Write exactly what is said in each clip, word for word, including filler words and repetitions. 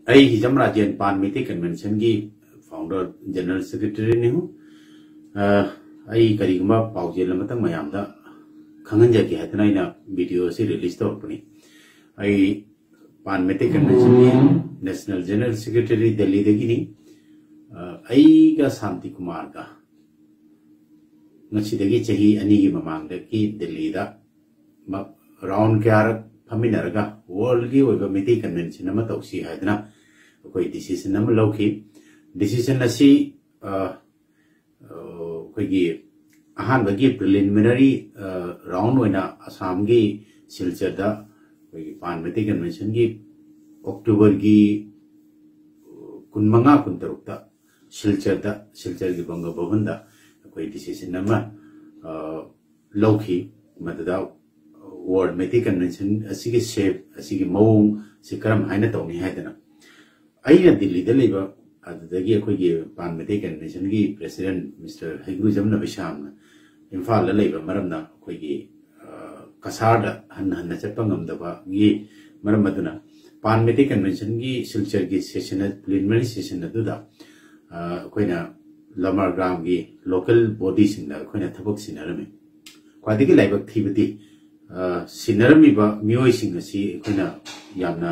ꯑꯩ ꯍꯤꯖꯝ ꯔꯥꯖꯦꯟ, ꯄꯥꯟ Meitei ꯀꯟꯚꯦꯟꯁꯟꯒꯤ founder general ꯁꯦꯀ꯭ꯔꯦꯇꯔꯤꯅꯤ꯫ ꯑ, ꯑꯩ ꯀꯔꯤꯒꯨꯝꯕ ꯄꯥꯎꯖꯦꯜ ꯑꯃꯇꯪ ꯃꯌꯥꯝꯗ ꯈꯪꯍꯟꯖꯒꯦ ꯍꯥꯏꯗꯅ ꯑꯩꯅ ꯚꯤꯗꯤꯑꯣ ꯑꯁꯤ ꯔꯤꯂꯤꯁ ꯇꯧꯔꯛꯄꯅꯤ꯫ ꯑꯩ ꯄꯥꯟ ꯃꯩꯇꯩ ꯀꯟꯚꯦꯟꯁꯟꯒꯤ ꯅꯦꯁꯅꯦꯜ ꯖꯦꯅꯔꯦꯜ ꯁꯦꯀ꯭ꯔꯦꯇꯔꯤ ꯗꯦꯜꯂꯤꯗꯒꯤꯅꯤ꯫ ꯑ, ꯑꯩꯒ ꯁꯥꯟꯇꯤ ꯀꯨꯃꯥꯔꯒ ꯉꯁꯤꯗꯒꯤ ꯆꯍꯤ ꯑꯅꯤꯒꯤ ꯃꯃꯥꯡꯗꯒꯤ ꯗꯦꯜꯂꯤꯗ ꯃ-, ꯔꯥꯎꯟ ꯀꯌꯥꯔꯛ ꯐꯝꯃꯤꯟꯅꯔꯒ ꯋꯥꯔꯜꯒꯤ ꯑꯣꯏꯕ ꯃꯩꯇꯩ ꯀꯟꯚꯦꯟꯁꯟ ꯑꯃ ꯇꯧꯁꯤ ꯍꯥꯏꯗꯅ ꯑꯩꯈꯣꯏ ꯗꯤꯁꯤꯖꯟ ꯑꯃ ꯂꯧꯈꯤ꯫ ꯗꯤꯁꯤꯖꯟ ꯑꯁꯤ, ꯑ, ꯑ, ꯑꯩꯈꯣꯏꯒꯤ ꯑꯍꯥꯟꯕꯒꯤ ꯄ꯭ꯔꯤꯂꯤꯃꯤꯅꯔꯤ, ꯑ, ꯔꯥꯎꯟ ꯑꯣꯏꯅ ꯑꯁꯥꯝꯒꯤ ꯁꯤꯜꯆꯔꯗ ꯑꯩꯈꯣꯏꯒꯤ ꯄꯥꯟ ꯃꯩꯇꯩ ꯀꯟꯚꯦꯟꯁꯟꯒꯤ ꯑꯣꯛꯇꯣꯕꯔꯒꯤ ꯀꯨꯟꯃꯉꯥ, ꯀꯨꯟꯇꯔꯨꯛꯇ ꯁꯤꯜꯆꯔꯗ, ꯁꯤꯜꯆꯔꯒꯤ ꯕꯪꯒ ꯚꯕꯟꯗ ꯑꯩꯈꯣꯏ ꯗꯤꯁꯤꯖꯟ ꯑꯃ, ꯑ, ꯂꯧꯈꯤ꯫ ꯃꯗꯨꯗ ꯋꯥꯔꯜ ꯃꯩꯇꯩ ꯀꯟꯚꯦꯟꯁꯟ ꯑꯁꯤꯒꯤ ꯁꯦꯞ, ꯑꯁꯤꯒꯤ ꯃꯑꯣꯡ ꯑꯁꯤ ꯀꯔꯝ ꯍꯥꯏꯅ ꯇꯧꯅꯤ ꯍꯥꯏꯗꯅ꯫ ꯑꯩꯅ ꯗꯤꯜꯂꯤꯗ ꯂꯩꯕ, ꯑꯗꯨꯗꯒꯤ ꯑꯩꯈꯣꯏꯒꯤ ꯄꯥꯟ ꯃꯩꯇꯩ ꯀꯟꯚꯦꯟꯁꯟꯒꯤ ꯄ꯭ꯔꯦꯁꯤꯗꯦꯟꯠ ꯃꯤꯁꯇꯔ ꯍꯩꯒ꯭ꯔꯨꯖꯝ ꯅꯕꯤꯁꯥꯝꯅ ꯏꯝꯐꯥꯜꯗ ꯂꯩꯕ ꯃꯔꯝꯅ ꯑꯩꯈꯣꯏꯒꯤ, ꯑ, ꯀꯁꯥꯔꯗ ꯍꯟꯅ ꯍꯟꯅ ꯆꯠꯄ ꯉꯝꯗꯕꯒꯤ ꯃꯔꯝ ꯑꯗꯨꯅ ꯄꯥꯟ ꯃꯩꯇꯩ ꯀꯟꯚꯦꯟꯁꯟꯒꯤ ꯁꯤꯜꯆꯔꯒꯤ ꯁꯦꯁꯟ, ꯄ꯭ꯔꯤꯂꯤꯃꯤꯅꯔꯤ ꯁꯦꯁꯟ ꯑꯗꯨꯗ, ꯑ, ꯑꯩꯈꯣꯏꯅ ꯂꯃꯔꯒ꯭ꯔꯥꯝꯒꯤ ꯂꯣꯀꯦꯜ ꯕꯣꯗꯤꯁꯤꯡꯗ ꯑꯩꯈꯣꯏꯅ ꯊꯕꯛ ꯁꯤꯟꯅꯔꯝꯃꯤ꯫ ꯈ꯭ꯋꯥꯏꯗꯒꯤ ꯂꯥꯏꯕꯛ ꯊꯤꯕꯗꯤ, ꯑ, ꯁꯤꯟꯅꯔꯝꯃꯤꯕ ꯃꯤꯑꯣꯏꯁꯤꯡ ꯑꯁꯤ ꯑꯩꯈꯣꯏꯅ ꯌꯥꯝꯅ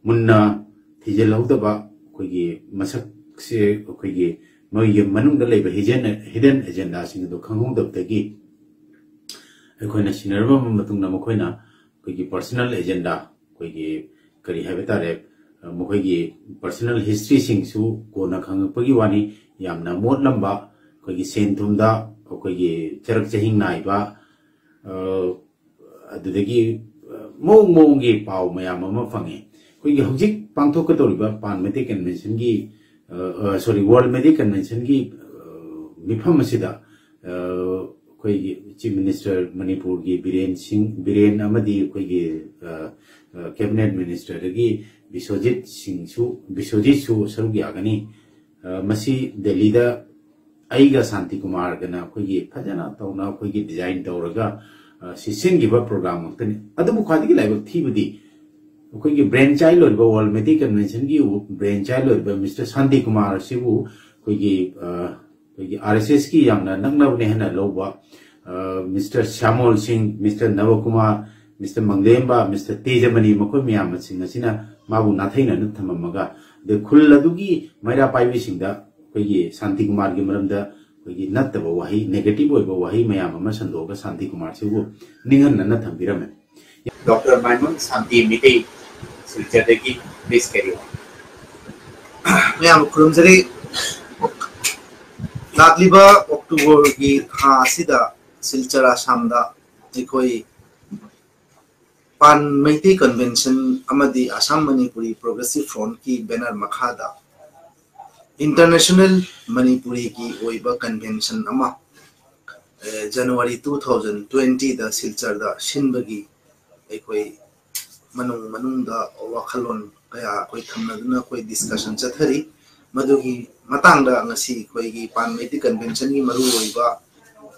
ꯃꯨꯟꯅ ꯊꯤꯖꯤꯜꯍꯧꯗꯕ, ꯑꯩꯈꯣꯏꯒꯤ ꯃꯁꯛꯁꯦ, ꯑꯩꯈꯣꯏꯒꯤ ꯃꯣꯏꯒꯤ ꯃꯅꯨꯡꯗ ꯂꯩꯕ ꯍꯤꯗꯟ, ꯍꯤꯗꯟ ꯑꯦꯖꯦꯟꯗꯥꯁꯤꯡ ꯑꯗꯨ ꯈꯪꯍꯧꯗꯕꯗꯒꯤ ꯑꯩꯈꯣꯏꯅ ꯁꯤꯟꯅꯔꯕ ꯃꯇꯨꯡꯗ ꯃꯈꯣꯏꯅ ꯑꯩꯈꯣꯏꯒꯤ ꯄꯔꯁꯅꯦꯜ ꯑꯦꯖꯦꯟꯗꯥ, ꯑꯩꯈꯣꯏꯒꯤ ꯀꯔꯤ ꯍꯥꯏꯕ ꯇꯥꯔꯦ, ꯃꯈꯣꯏꯒꯤ ꯄꯔꯁꯅꯦꯜ ꯍꯤꯁꯇ꯭ꯔꯤꯁꯤꯡꯁꯨ ꯀꯣꯟꯅ ꯈꯪꯉꯛꯄꯒꯤ ꯋꯥꯅꯤ꯫ ꯌꯥꯝꯅ ꯃꯣꯠꯂꯝꯕ, ꯑꯩꯈꯣꯏꯒꯤ ꯁꯦꯟ ꯊꯨꯝꯗ ꯑꯩꯈꯣꯏꯒꯤ ꯆꯔꯛ ꯆꯍꯤꯡ ꯅꯥꯏꯕ, ꯑ, ꯑꯗꯨꯗꯒꯤ, ꯑ, ꯃꯑꯣꯡ ꯃꯑꯣꯡꯒꯤ ꯄꯥꯎ ꯃꯌꯥꯝ ꯑꯃ ꯐꯪꯉꯤ꯫ ꯑꯩꯈꯣꯏꯒꯤ ꯍꯧꯖꯤꯛ ꯄꯥꯡꯊꯣꯛꯀꯗꯧꯔꯤꯕ ꯄꯥꯟ ꯃꯩꯇꯩ ꯀꯟꯚꯦꯟꯁꯟꯒꯤ, ꯑ, ꯑ, ꯁꯣꯔꯤ, ꯋꯥꯔꯜ ꯃꯩꯇꯩ ꯀꯟꯚꯦꯟꯁꯟꯒꯤ, ꯑ, ꯃꯤꯐꯝ ꯑꯁꯤꯗ, ꯑ, ꯑꯩꯈꯣꯏꯒꯤ ꯆꯤꯐ ꯃꯤꯅꯤꯁꯇꯔ ꯃꯅꯤꯄꯨꯔꯒꯤ ꯕꯤꯔꯦꯟ ꯁꯤꯡ, ꯕꯤꯔꯦꯟ ꯑꯃꯗꯤ ꯑꯩꯈꯣꯏꯒꯤ, ꯑ, ꯑ, ꯀꯦꯕꯤꯅꯦꯠ ꯃꯤꯅꯤꯁꯇꯔꯗꯒꯤ ꯕꯤꯁ꯭ꯋꯖꯤꯠ ꯁꯤꯡꯁꯨ, ꯕꯤꯁ꯭ꯋꯖꯤꯠꯁꯨ ꯁꯔꯨꯛ ꯌꯥꯒꯅꯤ꯫ ꯑ, ꯃꯁꯤ ꯗꯦꯜꯂꯤꯗ ꯑꯩꯒ ꯁꯥꯟꯇꯤ ꯀꯨꯃꯥꯔꯒꯅ ꯑꯩꯈꯣꯏꯒꯤ ꯐꯖꯅ ꯇꯧꯅ ꯑꯩꯈꯣꯏꯒꯤ ꯗꯤꯖꯥꯏꯟ ꯇꯧꯔꯒ, ꯑ, ꯁꯤ ꯁꯤꯟꯈꯤꯕ ꯄ꯭ꯔꯣꯒ꯭ꯔꯥꯝ ꯉꯥꯛꯇꯅꯤ꯫ ꯑꯗꯨꯕꯨ ꯈ꯭ꯋꯥꯏꯗꯒꯤ ꯂꯥꯏꯕꯛ ꯊꯤꯕꯗꯤ ꯑꯩꯈꯣꯏꯒꯤ brain child ꯑꯣꯏꯕ, World Meitei Convention ꯒꯤ brain child ꯑꯣꯏꯕ ꯃꯤꯁꯇꯔ ꯁꯥꯟꯇꯤ ꯀꯨꯃꯥꯔ ꯑꯁꯤꯕꯨ ꯑꯩꯈꯣꯏꯒꯤ ꯑ, ꯑꯩꯈꯣꯏꯒꯤ ꯑꯥꯔ ꯑꯦꯁ ꯑꯦꯁꯀꯤ ꯌꯥꯝꯅ ꯅꯛꯅꯕꯅꯦ ꯍꯥꯏꯅ ꯂꯧꯕ ꯃꯤꯁꯇꯔ ꯁ꯭ꯌꯥꯃꯣꯜ ꯁꯤꯡ, ꯃꯤꯁꯇꯔ ꯅꯕꯀꯨꯃꯥꯔ, ꯃꯤꯁꯇꯔ ꯃꯪꯂꯦꯝꯕ, ꯃꯤꯁꯇꯔ ꯇꯦꯖꯃꯅꯤ, ꯃꯈꯣꯏ ꯃꯌꯥꯝꯁꯤꯡ ꯑꯁꯤꯅ ꯃꯥꯕꯨ ꯅꯥꯊꯩꯅꯅ ꯊꯝꯃꯝꯃꯒ, ꯑꯗꯩ ꯈꯨꯜ ꯑꯗꯨꯒꯤ ꯃꯩꯔꯥ ꯄꯥꯏꯕꯤꯁꯤꯡꯗ ꯑꯩꯈꯣꯏꯒꯤ ꯁꯥꯟꯇꯤ ꯀꯨꯃꯥꯔꯒꯤ ꯃꯔꯝꯗ ꯑꯩꯈꯣꯏꯒꯤ ꯅꯠꯇꯕ ꯋꯥꯍꯩ, negative ꯑꯣꯏꯕ ꯋꯥꯍꯩ ꯃꯌꯥꯝ ꯑꯃ ꯁꯟꯗꯣꯛꯑꯒ ꯁꯥꯟꯇꯤ ꯀꯨꯃꯥꯔꯁꯤꯕꯨ ꯅꯤꯡꯍꯟꯅꯅ ꯊꯝꯕꯤꯔꯝꯃꯦ꯫ ꯗꯣꯛꯇꯔ ꯃꯥꯏꯃꯣꯟ ꯁꯥꯟꯇꯤ ꯃꯤꯇꯩ, ꯁꯤꯜꯆꯔꯗꯒꯤ, please carry on꯫ ꯃꯌꯥꯝ ꯈꯨꯔꯨꯝꯖꯔꯤ꯫ ꯂꯥꯛꯂꯤꯕ ꯑꯣꯛꯇꯣꯕꯔꯒꯤ ꯊꯥ ꯑꯁꯤꯗ ꯁꯤꯜꯆꯔ, ꯑꯁꯥꯝꯗ ꯑꯩꯈꯣꯏ ꯄꯥꯟ ꯃꯩꯇꯩ ꯀꯟꯚꯦꯟꯁꯟ ꯑꯃꯗꯤ ꯑꯁꯥꯝ ꯃꯅꯤꯄꯨꯔꯤ ꯄ꯭ꯔꯣꯒ꯭ꯔꯦꯁꯤꯞ ꯐ꯭ꯔꯣꯟꯠꯀꯤ ꯕꯦꯅꯔ ꯃꯈꯥꯗ ꯏꯟꯇꯔꯅꯦꯁꯅꯦꯜ ꯃꯅꯤꯄꯨꯔꯤꯒꯤ ꯑꯣꯏꯕ ꯀꯟꯚꯦꯟꯁꯟ ꯑꯃ, ꯑꯦ, ꯖꯅꯋꯥꯔꯤ two thousand twenty ꯗ ꯁꯤꯜꯆꯔꯗ ꯁꯤꯟꯕꯒꯤ ꯑꯩꯈꯣꯏ ꯃꯅꯨꯡ ꯃꯅꯨꯡꯗ ꯋꯥꯈꯜꯂꯣꯟ ꯀꯌꯥ ꯑꯩꯈꯣꯏ ꯊꯝꯅꯗꯨꯅ ꯑꯩꯈꯣꯏ ꯗꯤꯁꯀꯁꯟ ꯆꯠꯊꯔꯤ꯫ ꯃꯗꯨꯒꯤ ꯃꯇꯥꯡꯗ ꯉꯁꯤ ꯑꯩꯈꯣꯏꯒꯤ ꯄꯥꯟ ꯃꯩꯇꯩ ꯀꯟꯚꯦꯟꯁꯟꯒꯤ ꯃꯔꯨꯑꯣꯏꯕ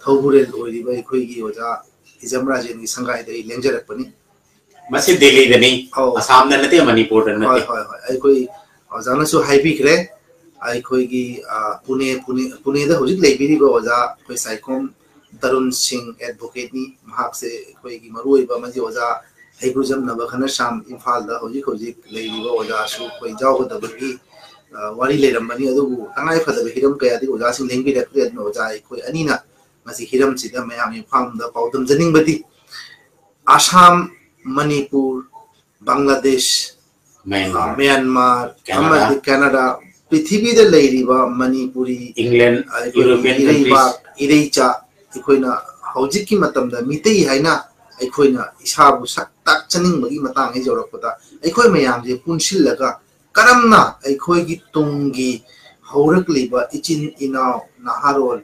ꯊꯧꯕꯨꯔꯦꯜ ꯑꯣꯏꯔꯤꯕ ꯑꯩꯈꯣꯏꯒꯤ ꯑꯣꯖꯥ ꯍꯤꯖꯝ ꯔꯥꯖꯦꯟꯒꯤ ꯁꯪꯒꯥꯏꯗ ꯑꯩ ꯂꯦꯡꯖꯔꯛꯄꯅꯤ꯫ ꯃꯁꯤ ꯗꯦꯜꯂꯤꯗꯅꯤ, ꯑꯧ꯫ ꯑꯁꯥꯝꯗ ꯅꯠꯇꯦ, ꯃꯅꯤꯄꯨꯔꯗ ꯍꯣꯏ, ꯅꯠꯇꯦ꯫ ꯍꯣꯏ, ꯍꯣꯏ꯫ ꯑꯩꯈꯣꯏ ꯑꯣꯖꯥꯅꯁꯨ ꯍꯥꯏꯕꯤꯈ꯭ꯔꯦ, ꯑꯩꯈꯣꯏꯒꯤ, ꯑ, ꯄꯨꯅꯦ, ꯄꯨꯅꯦ, ꯄꯨꯅꯦꯗ ꯍꯧꯖꯤꯛ ꯂꯩꯕꯤꯔꯤꯕ ꯑꯣꯖꯥ ꯑꯩꯈꯣꯏ ꯁꯥꯏꯈꯣꯝ ꯇꯔꯨꯟ ꯁꯤꯡ ꯑꯦꯗꯚꯣꯀꯦꯠꯅꯤ꯫ ꯃꯍꯥꯛꯁꯦ ꯑꯩꯈꯣꯏꯒꯤ ꯃꯔꯨꯑꯣꯏꯕ ꯑꯃꯗꯤ ꯑꯣꯖꯥ ꯍꯩꯒ꯭ꯔꯨꯖꯝ ꯅꯕꯈꯅ ꯁ꯭ꯌꯥꯝ ꯏꯝꯐꯥꯜꯗ ꯍꯧꯖꯤꯛ ꯍꯧꯖꯤꯛ ꯂꯩꯔꯤꯕ ꯑꯣꯖꯥꯁꯨ ꯑꯩꯈꯣꯏ ꯌꯥꯎꯒꯗꯕꯒꯤ, ꯑ, ꯋꯥꯔꯤ ꯂꯩꯔꯝꯕꯅꯤ꯫ ꯑꯗꯨꯕꯨ ꯇꯉꯥꯏ ꯐꯗꯕ ꯍꯤꯔꯝ ꯀꯌꯥꯗꯒꯤ ꯑꯣꯖꯥꯁꯤꯡ ꯂꯦꯡꯕꯤꯔꯛꯇ꯭ꯔꯦ꯫ ꯑꯗꯨꯅ ꯑꯣꯖꯥ ꯑꯩꯈꯣꯏ ꯑꯅꯤꯅ ꯃꯁꯤ ꯍꯤꯔꯝꯁꯤꯗ ꯃꯌꯥꯝꯒꯤ ꯐꯥꯔꯝꯗ ꯄꯥꯎꯗꯝꯖꯅꯤꯡꯕꯗꯤ Assam, Manipur, Bangladesh, Myanmar, Myanmar, Canada. ꯑꯃꯗꯤ ꯀꯦꯅꯥꯗꯥ, ꯄ꯭ꯔꯤꯊꯤꯕꯤꯗ ꯂꯩꯔꯤꯕ ꯃꯅꯤꯄꯨꯔꯤ, ꯏꯪꯂꯦꯟ, ꯑꯩꯈꯣꯏꯒꯤ ꯌꯨꯔꯣꯄꯤꯌꯟ ꯏꯔꯩꯕꯥꯛ, ꯀꯟꯇ꯭ꯔꯤꯁ꯫ ꯏꯔꯩꯆꯥ, ꯑꯩꯈꯣꯏꯅ ꯍꯧꯖꯤꯛꯀꯤ ꯃꯇꯝꯗ ꯃꯤꯇꯩ ꯍꯥꯏꯅ ꯑꯩꯈꯣꯏꯅ ꯏꯁꯥꯕꯨ ꯁꯛ ꯇꯥꯛꯆꯅꯤꯡꯕꯒꯤ ꯃꯇꯥꯡ ꯍꯦꯛ ꯌꯧꯔꯛꯄꯗ, ꯑꯩꯈꯣꯏ ꯃꯌꯥꯝꯁꯦ ꯄꯨꯟꯁꯤꯜꯂꯒ ꯀꯔꯝꯅ ꯑꯩꯈꯣꯏꯒꯤ ꯇꯨꯡꯒꯤ ꯍꯧꯔꯛꯂꯤꯕ ꯏꯆꯤꯟ ꯏꯅꯥꯎ, ꯅꯍꯥꯔꯣꯜ,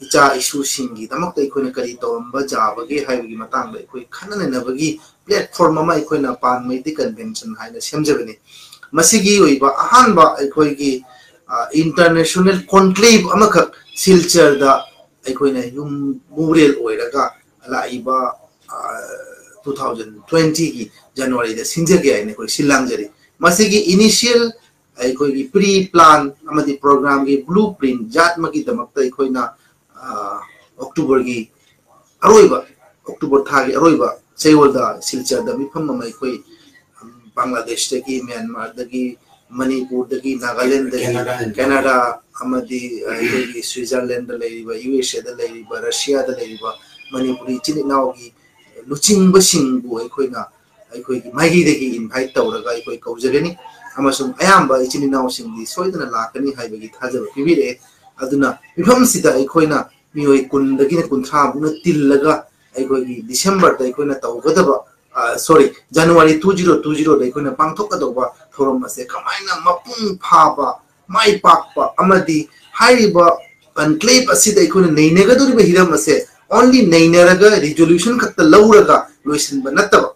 ꯏꯆꯥ ꯏꯁꯨꯁꯤꯡꯒꯤꯗꯃꯛꯇ ꯑꯩꯈꯣꯏꯅ ꯀꯔꯤ ꯇꯧꯔꯝꯕ ꯌꯥꯕꯒꯦ ꯍꯥꯏꯕꯒꯤ ꯃꯇꯥꯡꯗ ꯑꯩꯈꯣꯏ ꯈꯟꯅ ꯅꯩꯅꯕꯒꯤ ꯄ꯭ꯂꯦꯠꯐꯣꯔꯝ ꯑꯃ ꯑꯩꯈꯣꯏꯅ ꯄꯥꯟ ꯃꯩꯇꯩ ꯀꯟꯚꯦꯟꯁꯟ ꯍꯥꯏꯅ ꯁꯦꯝꯖꯕꯅꯤ꯫ ꯃꯁꯤꯒꯤ ꯑꯣꯏꯕ ꯑꯍꯥꯟꯕ ꯑꯩꯈꯣꯏꯒꯤ, ꯑ, ꯏꯟꯇꯔꯅꯦꯁꯅꯦꯜ ꯀꯣꯟꯀ꯭ꯂꯦꯚ ꯑꯃꯈꯛ ꯁꯤꯜꯆꯔꯗ ꯑꯩꯈꯣꯏꯅ ꯌꯨꯝ ꯃꯨꯔꯦꯜ ꯑꯣꯏꯔꯒ ꯂꯥꯛꯏꯕ, ꯑ, two thousand twenty ꯒꯤ ꯖꯅꯋꯥꯔꯤꯗ ꯁꯤꯟꯖꯒꯦ ꯍꯥꯏꯅ ꯑꯩꯈꯣꯏ ꯁꯤꯜ ꯂꯥꯡꯖꯔꯤ꯫ ꯃꯁꯤꯒꯤ initial ꯑꯩꯈꯣꯏꯒꯤ pre plan ꯑꯃꯗꯤ programꯒꯤ blueprint ꯖꯥꯠꯃꯛꯀꯤꯗꯃꯛꯇ ꯑꯩꯈꯣꯏꯅ, ꯑ, ꯑꯣꯛꯇꯣꯕꯔꯒꯤ ꯑꯔꯣꯏꯕ, ꯑꯣꯛꯇꯣꯕꯔ ꯊꯥꯒꯤ ꯑꯔꯣꯏꯕ ꯆꯌꯣꯜꯗ ꯁꯤꯜꯆꯔꯗ ꯃꯤꯐꯝ ꯑꯃ ꯑꯩꯈꯣꯏ, ꯎꯝ, ꯕꯪꯒ꯭ꯂꯥꯗꯦꯁꯇꯒꯤ, ꯃ꯭ꯌꯥꯟꯃꯥꯔꯗꯒꯤ, ꯃꯅꯤꯄꯨꯔꯗꯒꯤ, ꯅꯥꯒꯥꯂꯦꯟꯗꯒꯤ, ꯀꯦꯅꯥꯗꯥ꯫ ꯀꯦꯅꯥꯗꯥ ꯑꯃꯗꯤ ꯑꯩꯈꯣꯏꯒꯤ ꯁ꯭ꯋꯤꯖꯔꯂꯦꯟꯗ ꯂꯩꯔꯤꯕ, ꯌꯨ ꯑꯦꯁ ꯑꯦꯗ ꯂꯩꯔꯤꯕ, ꯔꯁꯤꯌꯥꯗ ꯂꯩꯔꯤꯕ ꯃꯅꯤꯄꯨꯔꯤ ꯏꯆꯤꯟ ꯏꯅꯥꯎꯒꯤ ꯂꯨꯆꯤꯡꯕꯁꯤꯡꯕꯨ ꯑꯩꯈꯣꯏꯅ ꯑꯩꯈꯣꯏꯒꯤ ꯃꯥꯏꯀꯩꯗꯒꯤ invite ꯇꯧꯔꯒ ꯑꯩꯈꯣꯏ ꯀꯧꯖꯒꯅꯤ꯫ ꯑꯃꯁꯨꯡ ꯑꯌꯥꯝꯕ ꯏꯆꯤꯟ ꯏꯅꯥꯎꯁꯤꯡꯗꯤ ꯁꯣꯏꯗꯅ ꯂꯥꯛꯀꯅꯤ ꯍꯥꯏꯕꯒꯤ ꯊꯥꯖꯕ ꯄꯤꯕꯤꯔꯛꯑꯦ꯫ ꯑꯗꯨꯅ ꯃꯤꯐꯝꯁꯤꯗ ꯑꯩꯈꯣꯏꯅ ꯃꯤꯑꯣꯏ ꯀꯨꯟꯗꯒꯤꯅ ꯀꯨꯟꯊ꯭ꯔꯥ ꯃꯨꯛꯅ ꯇꯤꯜꯂꯒ ꯑꯩꯈꯣꯏꯒꯤ ꯗꯤꯁꯦꯝꯕꯔꯗ ꯑꯩꯈꯣꯏꯅ ꯇꯧꯒꯗꯕ, ꯑ, sorry, January two zero two zeroꯗ ꯑꯩꯈꯣꯏꯅ ꯄꯥꯡꯊꯣꯛꯀꯗꯧꯕ ꯊꯧꯔꯝ ꯑꯁꯦ ꯀꯃꯥꯏꯅ ꯃꯄꯨꯡ ꯐꯥꯕ, ꯃꯥꯏ ꯄꯥꯛꯄ ꯑꯃꯗꯤ ꯍꯥꯏꯔꯤꯕ conclave ꯑꯁꯤꯗ ꯑꯩꯈꯣꯏꯅ ꯅꯩꯅꯒꯗꯧꯔꯤꯕ ꯍꯤꯔꯝ ꯑꯁꯦ only ꯅꯩꯅꯔꯒ resolution ꯈꯛꯇ ꯂꯧꯔꯒ ꯂꯣꯏꯁꯤꯟꯕ ꯅꯠꯇꯕ,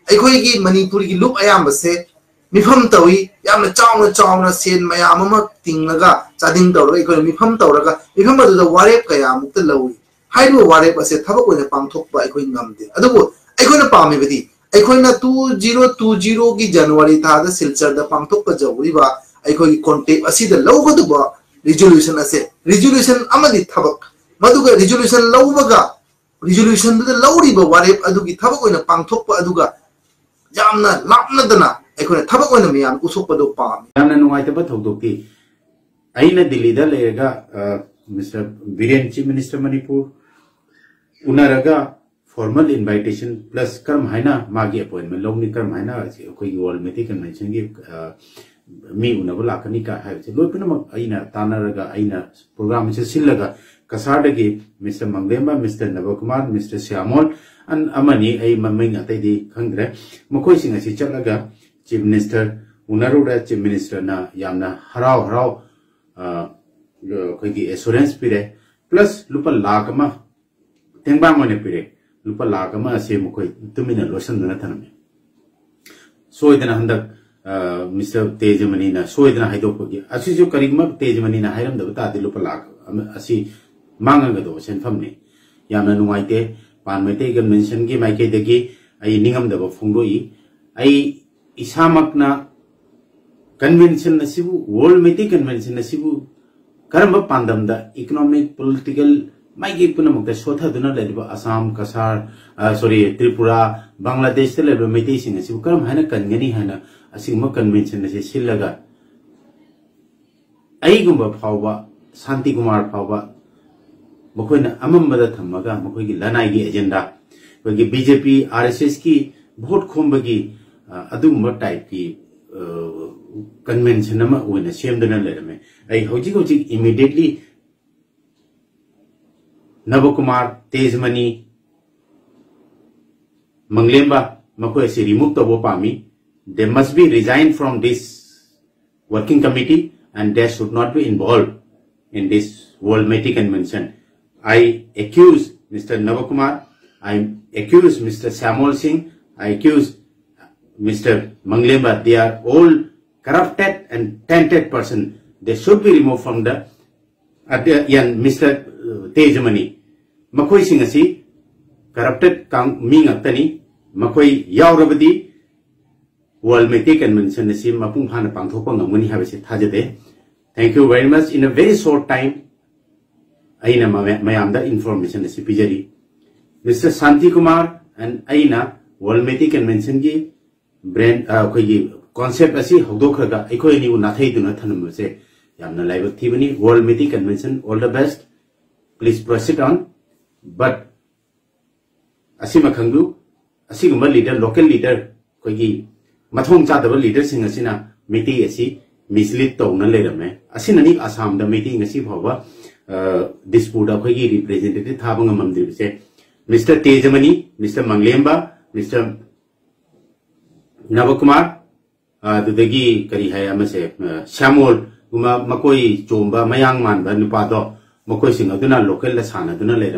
ꯑꯩꯈꯣꯏꯒꯤ ꯃꯅꯤꯄꯨꯔꯒꯤ ꯂꯨꯞ ꯑꯌꯥꯝꯕꯁꯦ ꯃꯤꯐꯝ ꯇꯧꯏ, ꯌꯥꯝꯅ ꯆꯥꯎꯅ ꯆꯥꯎꯅ ꯁꯦꯟ ꯃꯌꯥꯝ ꯑꯃ ꯇꯤꯡꯂꯒ ꯆꯥꯗꯤꯡ ꯇꯧꯔꯒ ꯑꯩꯈꯣꯏꯅ ꯃꯤꯐꯝ ꯇꯧꯔꯒ ꯃꯤꯐꯝ ꯑꯗꯨꯗ ꯋꯥꯔꯦꯞ ꯀꯌꯥꯃꯨꯛꯇ ꯂꯧꯏ꯫ ꯍꯥꯏꯔꯤꯕ ꯋꯥꯔꯦꯞ ꯑꯁꯦ ꯊꯕꯛ ꯑꯣꯏꯅ ꯄꯥꯡꯊꯣꯛꯄ ꯑꯩꯈꯣꯏ ꯉꯝꯗꯦ꯫ ꯑꯗꯨꯕꯨ ꯑꯩꯈꯣꯏꯅ ꯄꯥꯝꯃꯤꯕꯗꯤ ꯑꯩꯈꯣꯏꯅ two zero two zeroꯒꯤ ꯖꯅꯋꯥꯔꯤ ꯊꯥꯗ ꯁꯤꯜꯆꯔꯗ ꯄꯥꯡꯊꯣꯛꯄ ꯖꯧꯔꯤꯕ ꯑꯩꯈꯣꯏꯒꯤ conclave ꯑꯁꯤꯗ ꯂꯧꯒꯗꯧꯕ resolution ꯑꯁꯦ, resolution ꯑꯃꯗꯤ ꯊꯕꯛ, ꯃꯗꯨꯒ resolution ꯂꯧꯕꯒ resolutionꯗꯨꯗ ꯂꯧꯔꯤꯕ ꯋꯥꯔꯦꯞ ꯑꯗꯨꯒꯤ ꯊꯕꯛ ꯑꯣꯏꯅ ꯄꯥꯡꯊꯣꯛꯄ ꯑꯗꯨꯒ ꯌꯥꯝꯅ ꯂꯥꯞꯅꯗꯅ ꯑꯩꯈꯣꯏꯅ ꯊꯕꯛ ꯑꯣꯏꯅ ꯃꯌꯥꯝ ꯎꯠꯊꯣꯛꯄꯗꯣ ꯄꯥꯝꯃꯤ꯫ ꯌꯥꯝꯅ ꯅꯨꯡꯉꯥꯏꯇꯕ ꯊꯧꯗꯣꯛꯇꯤ, ꯑꯩꯅ ꯗꯤꯜꯂꯤꯗ ꯂꯩꯔꯒ, ꯑ, mister Biren, Chief Minister Manipur, ꯎꯅꯔꯒ formal invitation plus ꯀꯔꯝ ꯍꯥꯏꯅ ꯃꯥꯒꯤ appointment ꯂꯧꯅꯤ, ꯀꯔꯝ ꯍꯥꯏꯅ ꯑꯩꯈꯣꯏꯒꯤ World Meitei Conventionꯒꯤ, ꯑ, ꯃꯤ ꯎꯅꯕ ꯂꯥꯛꯀꯅꯤ ꯀ ꯍꯥꯏꯕꯁꯦ ꯂꯣꯏ ꯄꯨꯝꯅꯃꯛ ꯑꯩꯅ ꯇꯥꯟꯅꯔꯒ, ꯑꯩꯅ program ꯑꯁꯤ ꯁꯤꯜꯂꯒ, ꯀꯁꯥꯔꯗꯒꯤ ꯃꯤꯁꯇꯔ ꯃꯪꯂꯦꯝꯕ, ꯃꯤꯁꯇꯔ ꯅꯕꯀꯨꯃꯥꯔ, ꯃꯤꯁꯇꯔ ꯁ꯭ꯌꯥꯃꯣꯜ, ꯑꯟ-, ꯑꯃꯅꯤ, ꯑꯩ ꯃꯃꯤꯡ ꯑꯇꯩꯗꯤ ꯈꯪꯗ꯭ꯔꯦ, ꯃꯈꯣꯏꯁꯤꯡ ꯑꯁꯤ ꯆꯠꯂꯒ Chief Minister ꯎꯅꯔꯨꯔꯦ꯫ Chief Ministerꯅ ꯌꯥꯝꯅ ꯍꯔꯥꯎ ꯍꯔꯥꯎ, ꯑ, ꯑꯩꯈꯣꯏꯒꯤ assurance ꯄꯤꯔꯦ, plus ꯂꯨꯄꯥ ꯂꯥꯈ ꯑꯃ ꯇꯦꯡꯕꯥꯡ ꯑꯣꯏꯅ ꯄꯤꯔꯦ꯫ ꯂꯨꯄꯥ ꯂꯥꯈ ꯑꯃ ꯑꯁꯦ ꯃꯈꯣꯏ ꯇꯨꯃꯤꯟꯅ ꯂꯣꯠꯁꯤꯟꯗꯨꯅ ꯊꯝꯂꯝꯃꯤ꯫ ꯁꯣꯏꯗꯅ ꯍꯟꯗꯛ, ꯑ, ꯃꯤꯁꯇꯔ ꯇꯦꯖꯃꯅꯤꯅ ꯁꯣꯏꯗꯅ ꯍꯥꯏꯗꯣꯛꯄꯒꯤ, ꯑꯁꯤꯁꯨ ꯀꯔꯤꯒꯨꯝꯕ ꯇꯦꯖꯃꯅꯤꯅ ꯍꯥꯏꯔꯝꯗꯕ ꯇꯥꯔꯗꯤ ꯂꯨꯄꯥ ꯂꯥꯈ ꯑꯃ ꯑꯁꯤ ꯃꯥꯡꯉꯒꯗꯧꯕ ꯁꯦꯟꯐꯝꯅꯤ꯫ ꯌꯥꯝꯅ ꯅꯨꯡꯉꯥꯏꯇꯦ꯫ ꯄꯥꯟ ꯃꯩꯇꯩ ꯀꯟꯚꯦꯟꯁꯟꯒꯤ ꯃꯥꯏꯀꯩꯗꯒꯤ ꯑꯩ ꯅꯤꯡꯉꯝꯗꯕ ꯐꯣꯡꯗꯣꯛꯏ꯫ ꯑꯩ ꯏꯁꯥꯃꯛꯅ convention ꯑꯁꯤꯕꯨ, World Meitei Convention ꯑꯁꯤꯕꯨ ꯀꯔꯝꯕ ꯄꯥꯟꯗꯝꯗ, economic, political, ꯃꯥꯏꯀꯩ ꯄꯨꯝꯅꯃꯛꯇ ꯁꯣꯊꯗꯨꯅ ꯂꯩꯔꯤꯕ ꯑꯁꯥꯝ, ꯀꯁꯥꯔ, ꯑ, sorry, ꯇ꯭ꯔꯤꯄꯨꯔꯥ, ꯕꯪꯒ꯭ꯂꯥꯗꯦꯁꯇ ꯂꯩꯔꯤꯕ ꯃꯩꯇꯩꯁꯤꯡ ꯑꯁꯤꯕꯨ ꯀꯔꯝ ꯍꯥꯏꯅ ꯀꯟꯒꯅꯤ ꯍꯥꯏꯅ ꯑꯁꯤꯒꯨꯝꯕ convention ꯑꯁꯤ ꯁꯤꯜꯂꯒ ꯑꯩꯒꯨꯝꯕ ꯐꯥꯎꯕ, ꯁꯥꯟꯇꯤ ꯀꯨꯃꯥꯔ ꯐꯥꯎꯕ ꯃꯈꯣꯏꯅ ꯑꯃꯝꯕꯗ ꯊꯝꯃꯒ ꯃꯈꯣꯏꯒꯤ ꯂꯅꯥꯏꯒꯤ agenda, ꯑꯩꯈꯣꯏꯒꯤ B J P, R S S ꯀꯤ vote ꯈꯣꯝꯕꯒꯤ, ꯑ, ꯑꯗꯨꯒꯨꯝꯕ type ꯀꯤ, ꯑ, convention ꯑꯃ ꯑꯣꯏꯅ ꯁꯦꯝꯗꯨꯅ ꯂꯩꯔꯝꯃꯦ꯫ ꯑꯩ ꯍꯧꯖꯤꯛ ꯍꯧꯖꯤꯛ immediately ꯅꯕꯀꯨꯃꯥꯔ, ꯇꯦꯖꯃꯅꯤ, ꯃꯪꯂꯦꯝꯕ, ꯃꯈꯣꯏ ꯑꯁꯤ remove ꯇꯧꯕ ꯄꯥꯝꯃꯤ꯫ They must be resigned from this working committee and they should not be involved in this World Meitei Convention. I accuse Mister Navakumar, I accuse Mister Shyamol Singh, I accuse Mister Manglemba. They are all corrupted and tainted person. They should be removed from the, uh, the, and Mister Tejamani. ꯃꯈꯣꯏꯁꯤꯡ ꯑꯁꯤ corrupted ꯀꯥꯡ-, ꯃꯤ ꯉꯥꯛꯇꯅꯤ꯫ ꯃꯈꯣꯏ ꯌꯥꯎꯔꯕꯗꯤ World Meitei Convention ꯑꯁꯤ ꯃꯄꯨꯡ ꯐꯥꯅ ꯄꯥꯡꯊꯣꯛꯄ ꯉꯝꯒꯅꯤ ꯍꯥꯏꯕꯁꯤ ꯊꯥꯖꯗꯦ꯫ Thank you very much. In a very short time, ꯑꯩꯅ ꯃꯃ-, ꯃꯌꯥꯝꯗ information ꯑꯁꯤ ꯄꯤꯖꯔꯤ꯫ Mister Shanti Kumar and ꯑꯩꯅ World Meitei Convention ꯒꯤ brand, ꯑ, ꯑꯩꯈꯣꯏꯒꯤ concept ꯑꯁꯤ ꯍꯧꯗꯣꯛꯈ꯭ꯔꯒ ꯑꯩꯈꯣꯏ ꯑꯅꯤꯕꯨ ꯅꯥꯊꯩꯗꯨꯅ ꯊꯝꯂꯝꯕꯁꯦ ꯌꯥꯝꯅ ꯂꯥꯏꯕꯛ ꯊꯤꯕꯅꯤ꯫ World Meitei Convention, all the best. Please proceed on. But ꯑꯁꯤꯃ ꯈꯪꯕꯤꯌꯨ, ꯑꯁꯤꯒꯨꯝꯕ leader, local leader, ꯑꯩꯈꯣꯏꯒꯤ ꯃꯊꯣꯡ ꯆꯥꯗꯕ leaderꯁꯤꯡ ꯑꯁꯤꯅ ꯃꯩꯇꯩ ꯑꯁꯤ mislead ꯇꯧꯅ ꯂꯩꯔꯝꯃꯦ꯫ ꯑꯁꯤꯅꯅꯤ ꯑꯁꯥꯝꯗ ꯃꯩꯇꯩ ꯉꯁꯤ ꯐꯥꯎꯕ, ꯑ, ꯗꯤꯁꯄꯨꯔꯗ ꯑꯩꯈꯣꯏꯒꯤ representative ꯊꯥꯕ ꯉꯝꯃꯝꯗ꯭ꯔꯤꯕꯁꯦ꯫ Mister ꯇꯦꯖꯃꯅꯤ, Mister ꯃꯪꯂꯦꯝꯕ, Mister ꯅꯕꯀꯨꯃꯥꯔ, ꯑ, ꯑꯗꯨꯗꯒꯤ ꯀꯔꯤ ꯍꯥꯏ ꯑꯃꯁꯦ, ꯑ, ꯁ꯭ꯌꯥꯃꯣꯜꯒꯨꯝꯕ ꯃꯀꯣꯏ ꯆꯣꯝꯕ, ꯃꯌꯥꯡ ꯃꯥꯟꯕ ꯅꯨꯄꯥꯗꯣ, ꯃꯈꯣꯏꯁꯤꯡ ꯑꯗꯨꯅ localꯗ ꯁꯥꯟꯅꯗꯨꯅ ꯂꯩꯔꯝꯃꯤ꯫